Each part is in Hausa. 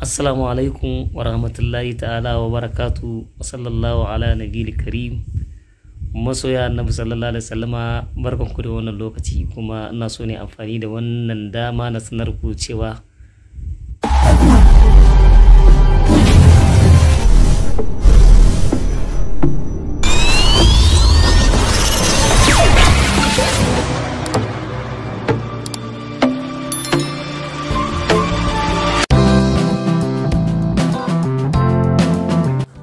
Assalamu alaikum wa rahmatullahi ta'ala wa barakatu wa sallallahu ala nabiyil karim. Masoya Annabi sallallahu alaihi wasallama, barkanku da wannan lokaci, kuma ina so ne amfani da wannan dama na sanar ku cewa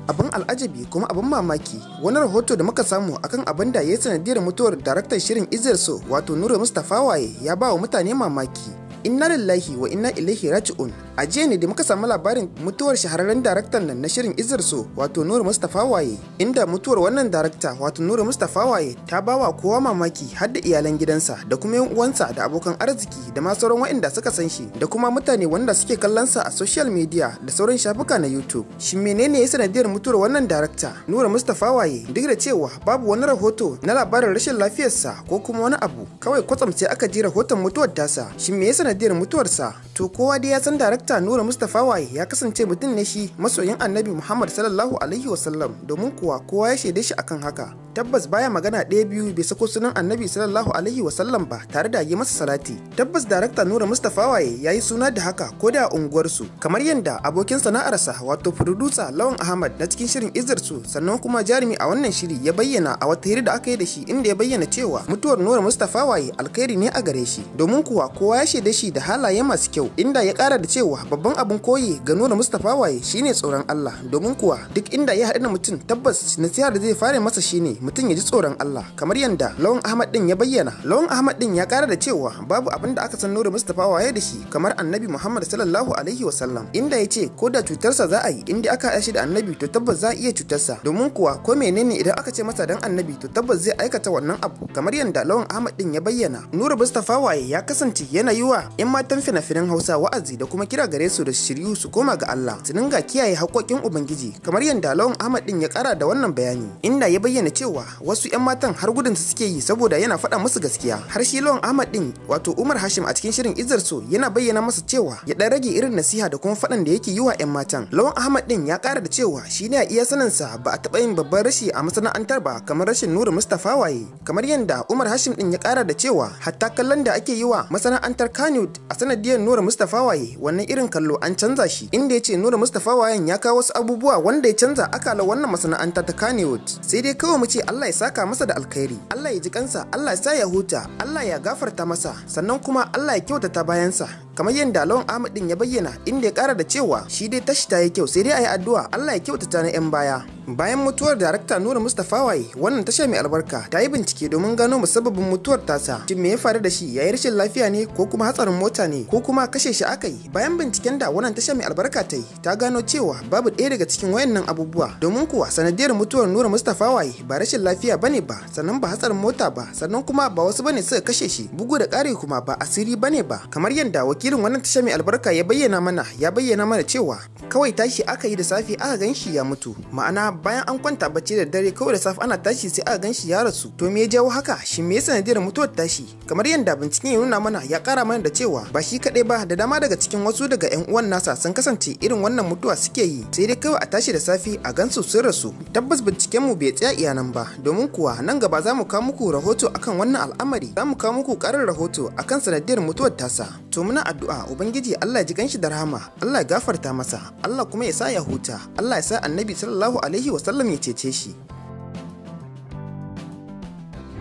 Abin al'ajabi kuma abin mamaki, wani rahoto da muka samu akan abin da ya yi sanadiyar mutuwar daraktan shirin Izzar So, wato Nura Mustapha Waye, ya ba wa mutane mamaki. Inna lillahi wa inna ilaihi raji'un. A jiya ne da muka samu labarin mutuwar shahararren daraktan nan na shirin Izzar So, wato Nura Mustapha Waye, inda mutuwar wannan darakta, wato Nura Mustapha Waye, ta ba wa kowa mamaki, har da iyalan gidansa da kuma yan uwansa da abokan arziki da ma sauran waɗanda suka san shi da kuma mutane wanda suke kallon sa a social media da sauran shafuka na YouTube. Shin menene ya sanadiyar mutuwar wannan darakta Nura Mustapha Waye? Duk da cewa babu wani rahoto na labarin rashin lafiyarsa ko kuma wani abu, kawai kwatsam sai aka ji rahoton mutuwar tasa. Shin me ya sanadiyar mutuwarsa? To, kowa dai ya san darakta Nura Mustapha Waye ya kasance mutum ne shi masoyin Annabi Muhammad sallallahu alaihi wasallam, domin kuwa kowa ya shaide shi akan haka. Tabbas baya magana ɗaya biyu bai sako sunan Annabi sallallahu alaihi wasallam ba tare da yi masa salati. Tabbas darakta Nura Mustapha Waye ya yi suna da haka ko da a unguwarsu, kamar yadda abokin sana'arsa, wato furudusa Lawan Ahmad na cikin shirin Izzar Su, sannan kuma jarumi a wannan shiri, ya bayyana a wata hira da aka yi da shi, inda ya bayyana cewa mutuwar Nura Mustapha Waye alkhairi ne a gare shi, domin kuwa kowa ya shaide shi da halaye masu kyau, inda ya kara da cewa babban abin koyi ga Nura Mustapha Waye shine tsoron Allah, domin kuwa duk inda ya haɗu da mutum, tabbas nasiha da zai fara masa shine mutum ya ji tsoron Allah, kamar yadda Lawan Ahmad din ya bayyana. Lawan Ahmad din ya kara da cewa babu abin da aka san Nura Mustapha Waye da shi kamar Annabi Muhammad sallallahu alaihi wasallam, inda ya ce ko da cutarsa za a yi, inda aka haɗa shi da Annabi, to tabbas za a iya cutarsa, domin kuwa ko menene idan aka ce masa dan Annabi, to tabbas zai aikata wannan abu, kamar yadda Lawan Ahmad din ya bayyana. Nura Mustapha Waye ya kasance yana yi wa 'yan matan fina-finan Hausa wa'azi da kuma kira gare su da shiryu su koma ga Allah, su dinga kiyaye haƙoƙin Ubangiji, kamar yadda Lawan Ahmad din ya kara da wannan bayani, inda ya bayyana cewa wasu 'yan matan har gudun su suke yi saboda yana faɗa musu gaskiya. Har shi Lawan Ahmad din, wato Umar Hashim a cikin shirin Izzar So, yana bayyana masa cewa ya dan rage irin nasiha da kuma faɗan da yake yi wa 'yan matan. Lawan Ahmad din ya ƙara da cewa shi ne a iya saninsa ba a taɓa yin babban rashi a masana'antar ba kamar rashin Nura Mustapha Waye, kamar yadda Umar Hashim din ya ƙara da cewa hatta kallon da ake yi wa masana'antar Kannywood a sanadiyar Nura Mustapha Waye, wannan irin kallo an canza shi, inda ya ce Nura Mustapha Wayen ya kawo wasu abubuwa wanda ya canza akala wannan masana'anta ta Kannywood. Sai dai kawai mu ce Allah ya saka masa da alkhairi, Allah ya ji kansa, Allah ya sa ya huta, Allah ya gafarta masa, sannan kuma Allah ya kyautata bayansa, kamar yadda Lawan Ahmad din ya bayyana, inda ya kara da cewa shi dai tashi ta yi kyau, sai dai a yi addu'a Allah ya kyautata na 'yan baya. Bayan mutuwar darakta Nura Mustapha Waye, wannan tasha mai albarka ta yi bincike domin gano musabbabin mutuwar tasa. Shin me ya faru da shi? Yayi rashin lafiya ne, ko kuma hatsarin mota ne, ko kuma kashe shi aka yi? Bayan binciken da wannan tasha mai albarka ta yi, ta gano cewa babu ɗaya daga cikin wayannan abubuwa, domin kuwa sanadiyar mutuwar Nura Mustapha Waye ba rashin lafiya bane ba, sannan ba hatsarin mota ba, sannan kuma ba wasu bane suka kashe shi, bugu da ƙari kuma ba asiri bane ba, kamar yadda wakilin wannan tasha mai albarka ya bayyana mana. Ya bayyana mana cewa kawai tashi aka yi da safe aka gan shi ya mutu, ma'ana bayan an kwanta bacci da dare, kawai da safe ana tashi sai aka gan shi ya rasu. To, me ya jawo haka? Shin me ya sanadiyar mutuwar tashi? Kamar yadda binciken ya nuna mana, ya kara mana da cewa ba shi kaɗai ba, da dama daga cikin wasu daga yan uwan nasa sun kasance irin wannan mutuwa suke yi, sai dai kawai a tashi da safe a gansu sun rasu. Tabbas binciken mu bai tsaya iya nan ba, domin kuwa nan gaba za mu kawo muku rahoto akan wannan al'amari, za mu kawo muku ƙarin rahoto akan sanadiyar mutuwar tasa. To, muna addu'a Ubangiji Allah ya ji ganshi da rahama, Allah ya gafarta masa, Allah kuma ya sa ya huta, Allah ya sa Annabi sallallahu alaihi wasallam ya cece shi.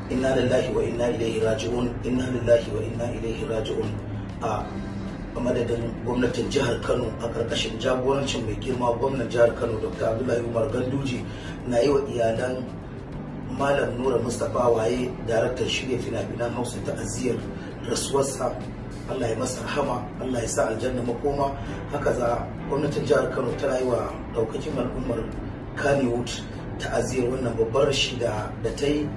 Inna lillahi wa inna ilaihi raji'un, inna lillahi wa inna ilaihi raji'un. A madadin gwamnatin jihar Kano a karkashin jagorancin mai girma gwamnan jihar Kano, Dr. Abdullahi Umar Ganduje, na yi wa iyalan Malam Nura Mustapha Waye, daraktan shirya fina-finan Hausa, ta'aziyar rasuwarsa. Allah ya masa rahama, Allah ya sa aljanna makoma. Haka za gwamnatin jihar Kano tana yi wa daukakin al'ummar Kannywood ta'aziyar wannan babbar rashi da ta yi,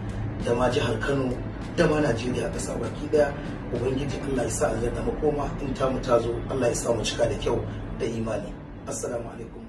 da ma jihar Kano da ma Najeriya ƙasa baki daya. Ubangiji Allah ya sa aljanna makoma, in tamu ta zo Allah ya sa mu cika da kyau da imani. Assalamu alaikum.